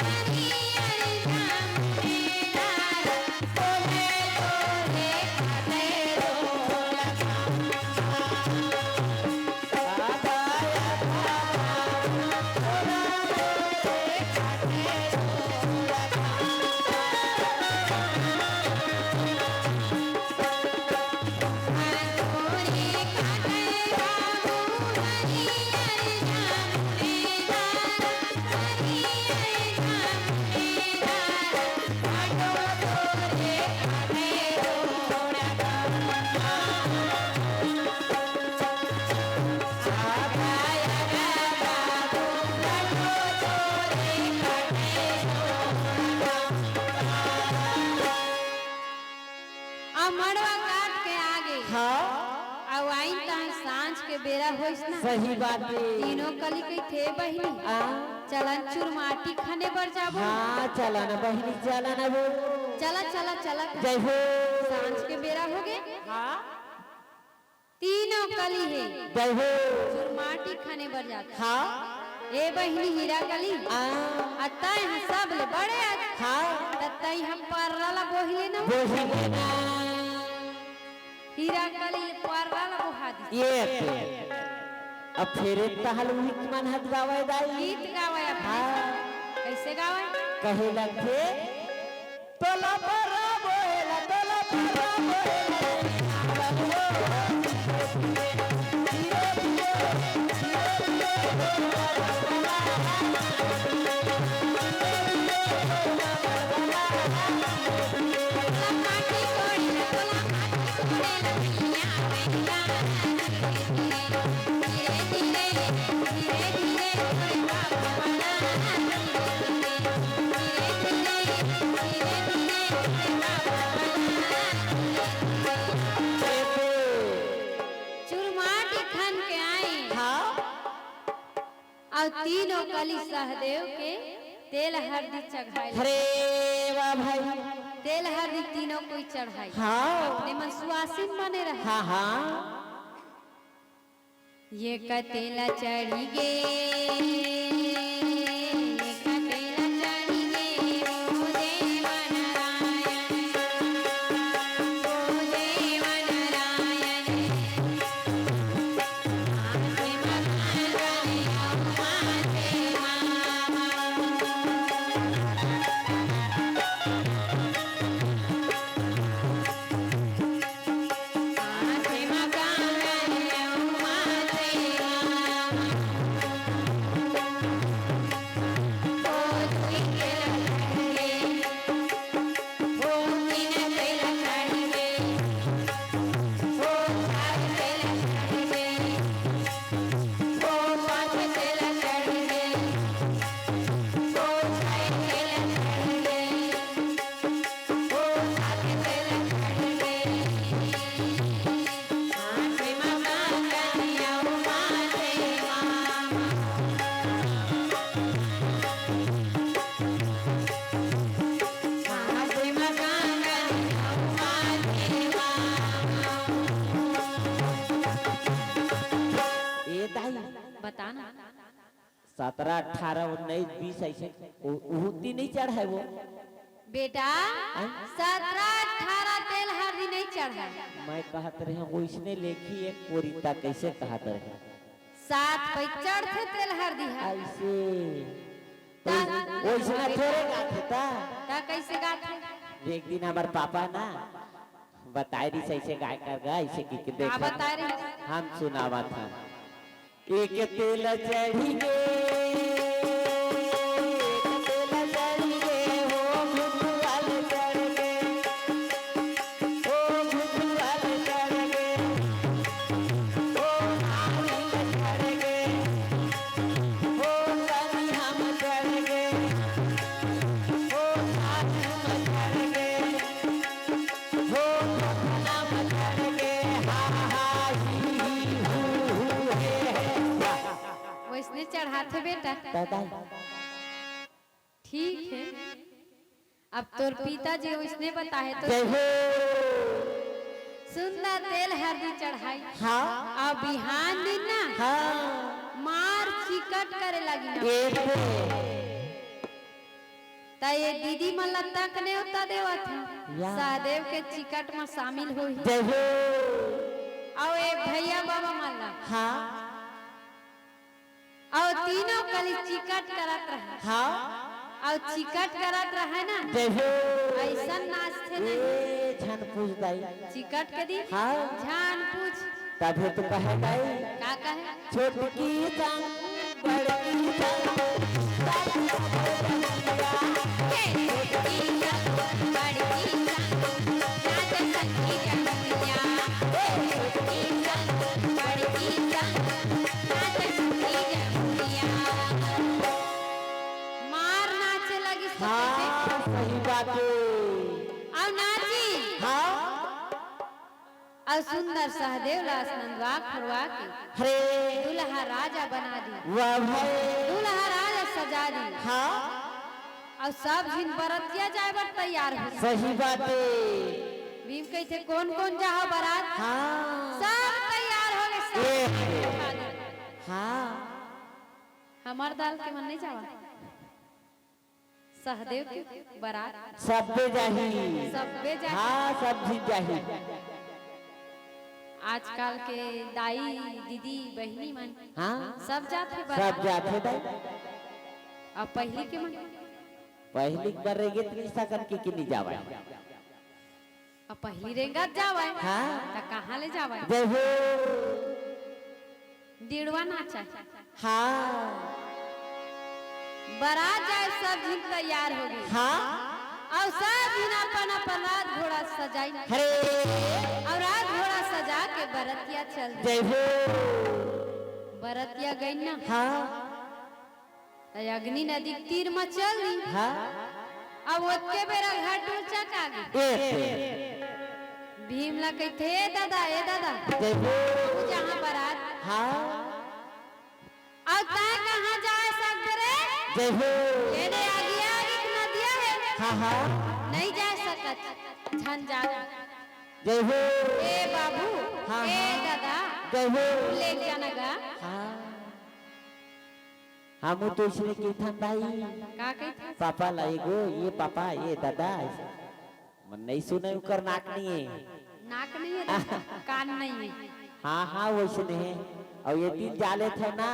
हरियर जामुने डार, कोने तोरे काटे रो अउ मड़वा काट के आगे। हाँ। अउ आइन तहाँ सांझ के बेरा होइस ना। सही बात हे। तीनों कली कहिथे, "बहिनी, आ? चलन चुरमाटी खने बर जाबो।" हाँ, चला ना बहिनी, चला ना वो। चला, चला, चला। जय हो। सांझ के बेरा होगे। हाँ। तीनों कली हे। जय हो। चुरमाटी खने बर जाथे। हाँ। ए बहिनी हीरा कली। आ। आ तैं ह सबले बड़े अस। हाँ। त तैं ह पर्रा ला बोहि ले ना। बोहि ले ना। हीरा कली पर्रा ला बोहा दिस। ये ते। अब फेरे तहल उही मन हत गावय दाई। गीत गावय अपने। हाँ। कइसे गावय? कहे लगथे। तोला पर्रा बोहे ला, तोला पर्रा बोहे ला। चुरमाटी खन के आए। हाँ। अउ तीनों कली सहदेव के तेल हरदी चघाए। अरे वाह भाई। तेल हरदी तीनों कोई चढ़ाई। हाँ। अपने मन सुवासिन बने रहे। हाँ, हाँ। ये कतेला चढ़ी गे, ये कतेला चढ़ी गे, ओ देव नारायण, ओ देव नारायण। सतरा, अठारह, उन्नीस, बीस ऐसे उ-, उहती नहीं चढ़ाए वो। बेटा, आय? सतरा अठारह तेल हरदी नहीं चढ़ाए। मैं कहत रहे हूँ, ओइसने लेखी एक कोरी ता कैसे कहत रहे? सात पै चढ़थे तेल हरदी ह। ऐसे। त वैसना थोरे गाथे ता। ता कैसे गाथे? एक दिन हमर पापा ना बताए रहिस ऐसे गाय कर गा, ऐसे कि, कि का देख बताए रहिस? हम सुनावत हन। एक तेल चढ़ी गे, एक तेल चढ़ी गे, हो घुघुआल चढ़ गे, हो घुघुआल चढ़ गे, हो नारियल चढ़ गे, हो कनिहम चढ़ गे, हो नारियल चढ़ गे। हो, हो, हो, हे, हे, वाह। वैसने चढ़ाथे बेटा। दादा। ठीक है, अब तोर पिताजी वैसने बताए तो जय हो। सुंदर तेल हरदी चढ़ाई। हाँ। अब बिहान दिन ना हाँ। मार चिकट करे लगी ना। ये रे। त ये दीदी मन ला तक नेवता देवत हे। या। सहदेव के चिकट म शामिल होही। जय हो। अउ ये भैया बाबा मन ला। हाँ। अउ तीनों कली चिकट करत रहे। हाँ। अउ चिकट करत रहे ना। जय हो। ऐसन नाचथे नहीं। ए, झन पूछ दाई। चिकट के दिन हाँ। झन पूछ। तभे तो कहे दाई। का कहे? छोटकी संग बड़की संग। हे, छोटकी संग बड़की संग, नाच संगी जमुनिया। हे, छोटकी संग बड़की संग, नाच संगी जमुनिया। मार नाचे लगी हाँ, सही बात है। अउ नाची। हाँ। अउ सुंदर सहदेव ला असनंदवा खुरवा के हरे। दुल्हा राजा बना दी। वाह भाई। दुल्हा राजा सजा दी। हाँ। अउ सब झिन बरतिया जाए बर तैयार हो। सही बात है। भीम कहिथे, "कौन कौन जाहा बरात?" हाँ। सब तैयार हो गए, सब ये। झिन उठा दे। हाँ। हमर दल के मन नहीं जावा। सहदेव के बरात। सब्बे जाही। सब्बे जाही। हाँ, सब झिन जाही। आजकल के दाई, दीदी, बहिनी मन हाँ। सब जाथे बरात। सब जाथे दाई। अउ पहिली के मन? पहिली के बर रेंगत नहीं सकन कि, कि नहीं जावय। अब पहिली रेंगत जावय, हाँ। त कहाँ ले जावय? जय हो। डिड़वा नाचा। हाँ। बरात जाए, सब झिन तैयार हो गई। हाँ। अउ सब झिन अपन अपन रथ घोड़ा सजाई। हरे। अउ रथ घोड़ा सजा के बरतिया चल दी। जय हो। बरतिया गई ना। हाँ। त अग्नि नदी के तीर म चल दी। हाँ। अब ओतके बेरा घटोचक आ गे। ए। भीम ला कहिथे, "ए दादा, ए दादा, जय हो। तू जहाँ बरात।" हाँ। अउ तैं कहाँ जाए सकबे रे? जय हो। ये दे आगे आगे एक नदिया है। हाँ, हाँ। नहीं जाए सकत। झन जा। जय हो। ए बाबू, हाँ, ए हाँ। दादा, जय हो। ले जाना गा। हाँ। हमू तो इसने कहिथन दाई। का कहिथन? पापा ला एगो, ए पापा, ए दादा, ऐसे। मन नहीं सुने, उकर नाक नहीं है। नाक नहीं है, कान नहीं है। हाँ, हाँ, वैसने है। अउ ये तीन जाले थे ना,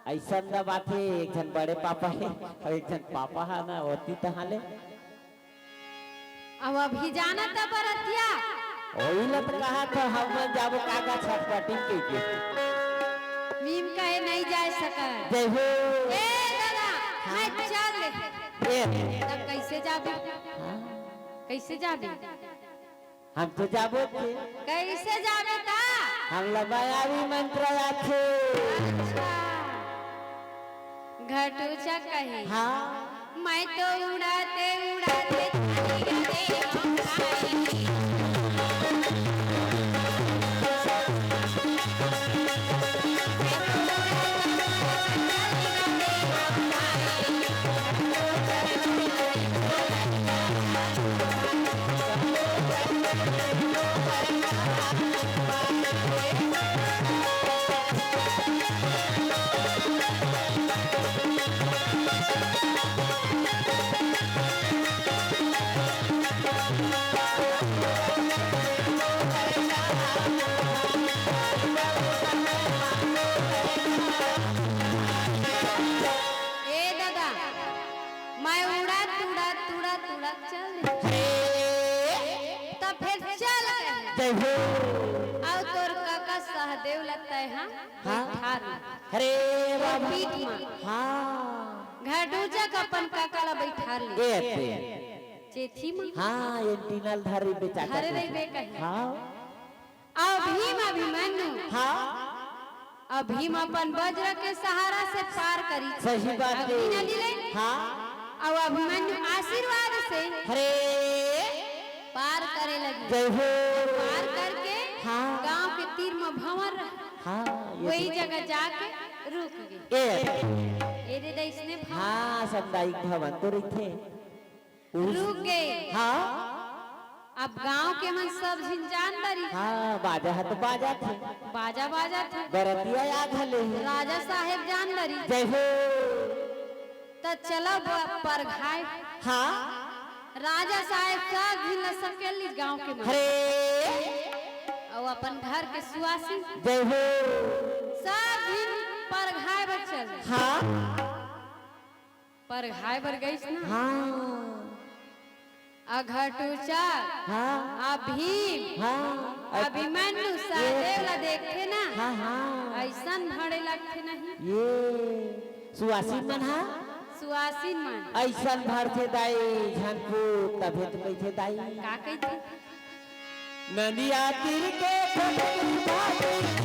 ऐसन दबाथे, एक झन बड़े पापा है, अउ एक झन पापा है ना, ओती तहाँ ले। अब अभी जाना त बरतिया। ओही ल त कहा था, हम मन जाबो काका छटपटी के के। भीम कहे नहीं जाए सकत। जय हो। ए दादा, हाँ। मैं चल ले। ए। त कैसे जाबे? हाँ। कैसे जाबे? हम तो जाबो थे। कैसे जाबे त? हम ला मायावी मंत्र आथे। अच्छा। घटोचक कहे। हाँ। मैं तो उड़ाते उड़ाते चली गई हूँ भाई। हाँ। बैठार ले। अरे बाबा। पीठ म। हाँ। घटोचक अपन काका ला बैठार ले। ए, ए। चेथी म। हाँ, एंटीना ल धर रहिबे चाचा धरे जी। रहिबे कहे। हाँ। अउ भीम अभिमन्यु। हाँ। अउ भीम अपन वज्र के सहारा से पार करी। सही बात अग्नि है। नदी ले। हाँ। अउ अभिमन्यु आशीर्वाद से अरे। पार करे लगी। जय हो। पार करके हाँ। गांव के तीर म भंवर रहे। हाँ, ये वही तो जगह जाके रुक गे। ए। ए दे दे, इसने भंवर। हाँ, सामुदायिक भवन तो रहिथे। रुक गे। हाँ। अब गांव के मन सब झिन जान डरी। हाँ, बाजा ह तो बाजा थे। बाजा बाजा थे। बरतिया आ घले हे। राजा साहेब जान डरी। जय हो। त चलो ब-, परघाय। हाँ। राजा साहेब सब झिन ल सकेली गांव के मन। अरे। अउ अपन घर के सुवासिन। जय हो। सब झिन परघाय बर चल। हाँ। परघाय बर गईस ना। हाँ। अघटुचा। हाँ। अभीम। हाँ। अभिमन्यु सहदेव ला देखथे ना। हाँ, हाँ। अइसन भड़े लगथे नहीं। ये सुवासिन मन हा? सुवासिन मन। अइसन भड़थे दाई, झनकू, तभे तो कहिथे दाई। का कहिथे? नदिया तीर के छोटकी भाभी।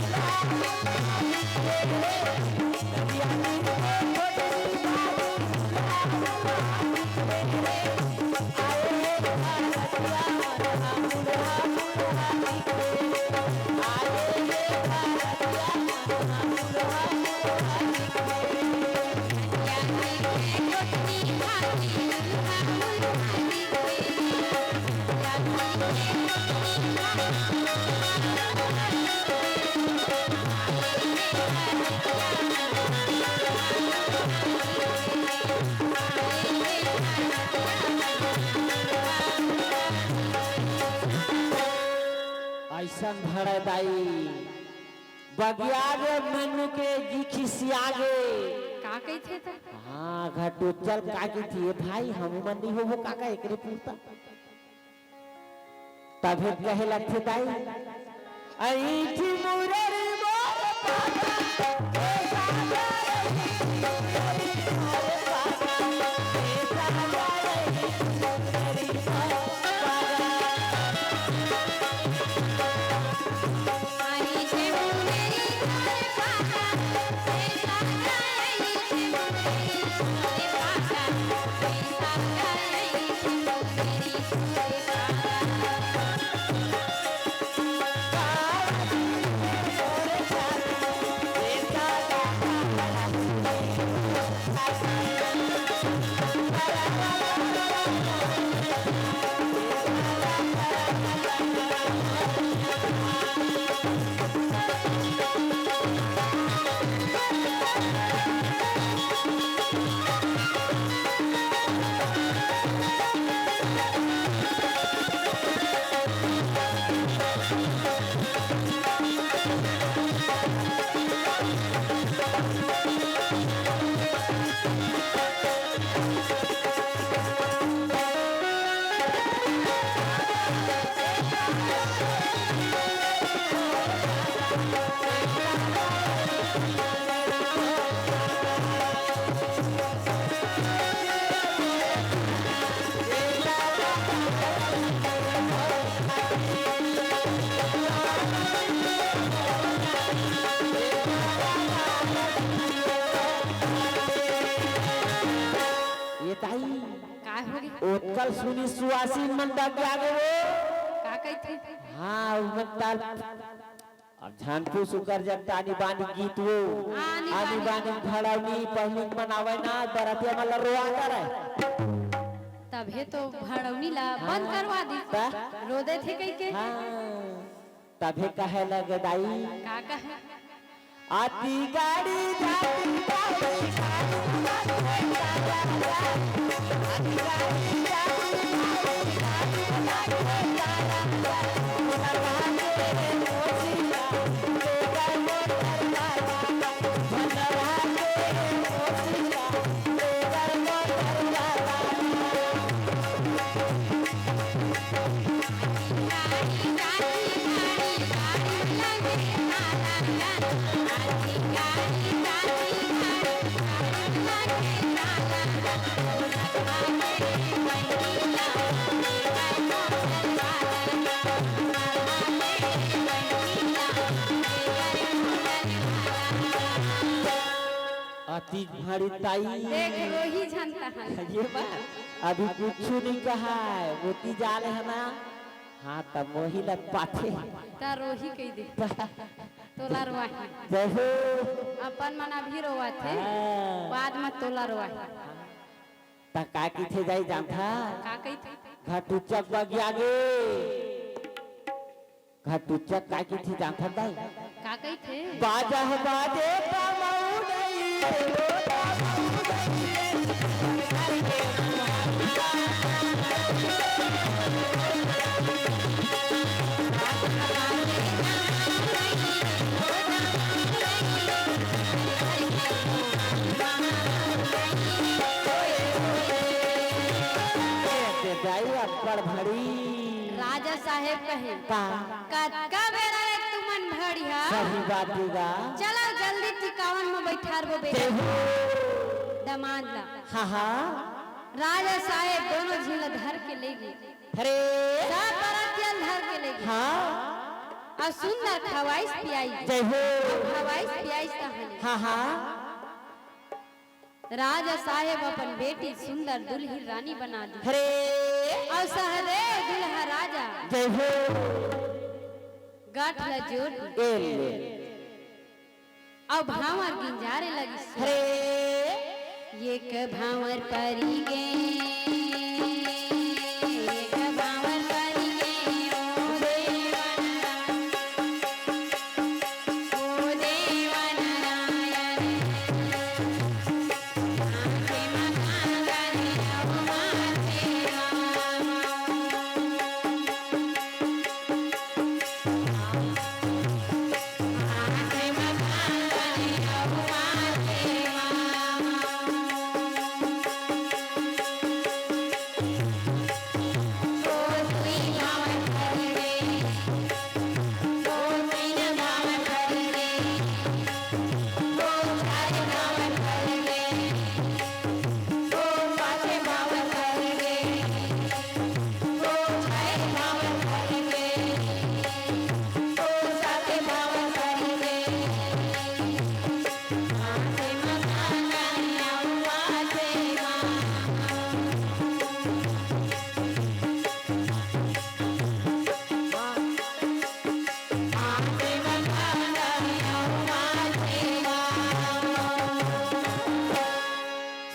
अइसन भड़े दाई, बगिया गे मनु के जी खिसिया गे। का कहिथे त? हाँ, घटोचल का कहिथे, "ए भाई, हम मन नहीं होबो काका एकरे पुरता।" तभे कहे लगथे दाई, "ऐठी मुररी मोर पापा, ए साजा ऐठी मुररी मोर पापा, ए साजा ऐठी मुररी मोर पापा।" ये ताई, का होगे? ओतका ल सुनी सुवासिन मन बगिया गे वो। का कहिथे? हाँ, उमन ताल अब झनकू सुकर जग त आनी बानी गीत वो। आनी आनी बानी। बानी भड़ौनी पहिली के मनावे ना, बरतिया मन ल रोआ करे। तभे तो भड़ौनी ला बंद करवा दी। त? रो देथे कहिके। हाँ। तभे कहे लगे दाई। का कहे? आती गाड़ी जाती गाड़ी, गाड़ी जाती गाड़ी, आती गाड़ी जाती गाड़ी, गाड़ी जाती गाड़ी। तीज भाड़ी ताई। देख, रोही झन तहन। ये बात अभी कुछु नहीं कहा है, मोती जाल है ना। हाँ, तब मोही लग पाथे। ता रोही कही दे। तोला रोवाही। जय हो। अपन मन अभी रोवत हे। हाँ। बाद में तोला रोवाही। ता का किथे जाई जानथा? का कहिथे? घटुचक बगिया गे। घटुचक का किथे जानथा दाई? का कहिथे? बाजा बाजे पमऊ नहीं रे, ओ पमऊ नहीं रे। ए, ते दाई अब्बड़ भड़ी। राजा साहेब कहे, का? कतका बेरा ले तुमन भड़िया? सही बात हे गा। चलो जल्दी टिकावन में बैठारबो बेटा। जय हो। दमांद ला। हाँ, हाँ। राजा साहेब दोनों झिन ला धर के ले गे। अरे। सब बरातिया ल धर के ले गे। हाँ। अउ सुंदर खवाइस पियाइस। जय हो। अउ खवाइस पियाइस तहन ले। हाँ, हाँ। राजा साहेब अपन बेटी सुंदर दुल्ही रानी बना दी। अरे। अउ सहदेव दुल्हा राजा। जय हो। गांठ ला जोड़ दी। ए ले। अउ भांवर गिंजारे लगिस। अरे। एक भांवर परी गे, एक भांवर परी गे, ओ देवा नारायण, ओ देवा नारायण।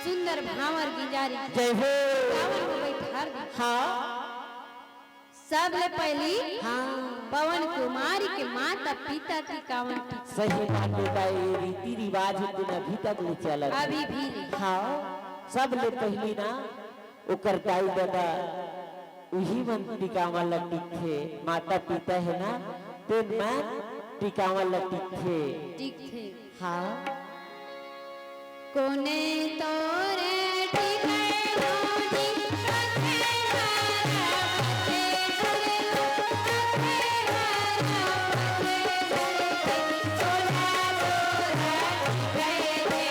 सुंदर भांवर गिंजारी। जय हो। कावन में बैठार दी। हाँ। सबले पहली हाँ। पवन कुमारी के माता पिता टिकावन टिकी। सही बात हे दाई, ये रीति रिवाज हे, दिन अभी तक ले चलत हे। अभी भी। हाँ, सबले पहली ना ओकर दाई ददा उही मन टिकावन ला टिकथे, माता पिता हे ना, तेन मन टिकावन ला टिकथे। टिकथे। हाँ। कोने तोरे ठिकानो निकटे हरा पते हरे पते हरा पते हरे कोना तोरा ठिकाने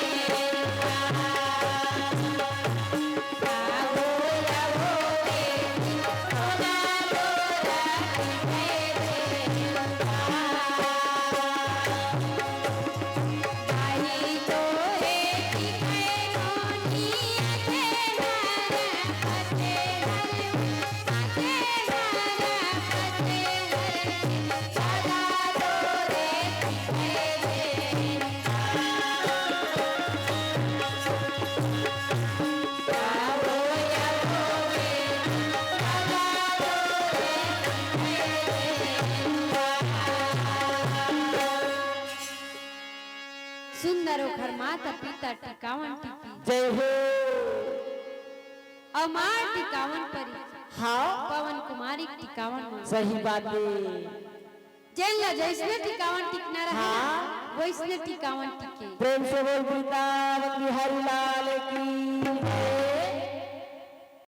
सुंदर ओखर माता पिता टिकावन टिकी। जय हो। अउ मार टिकावन परी। हाँ। पवन कुमारी टिकावन में। सही बात हे। जेन ला जइसने टिकावन टिकना रहे ना, हाँ। वइसने टिकावन टिके। प्रेम से बोल वृंदावन बिहारी लाल की।